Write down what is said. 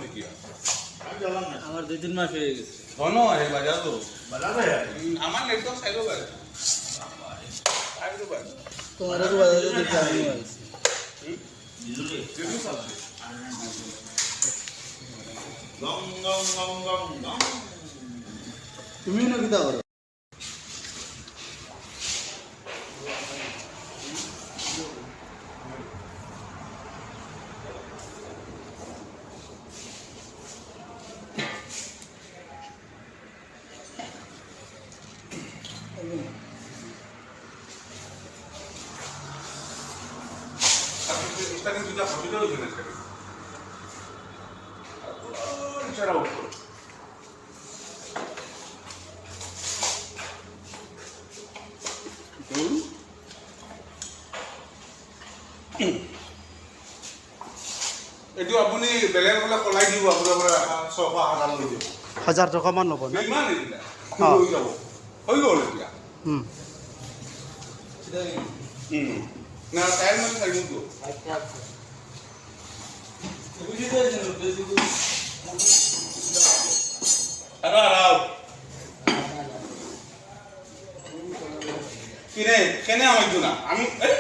নেকি? আমার 2-3 মাস হয়ে গেছে। ধন হে বাজারো। আমার নেটওয়ার্ক চাইলো পারে। তোমার তো বাজারে দেখতে আমিও আইছি। গং গং গং গং গং। তুমিও না কিতা করো? স্টার্টিং দুটা হসপিটাল হয়েছে না, স্টার্টিং আউট করো। এইটো আপুনি বেলেগ বোলে সলাই দিব, আপোনাৰ পৰা 600 1000 লৈ যাব। 1000 টকামান ল'ব না? ইমান এইবিলাক অ। হৈ যাব, হৈ গ'ল এতিয়া। না, টাইম মানে থাকিবতো। আৰু আৰু কিনে কেনে আমাক না আমি এই।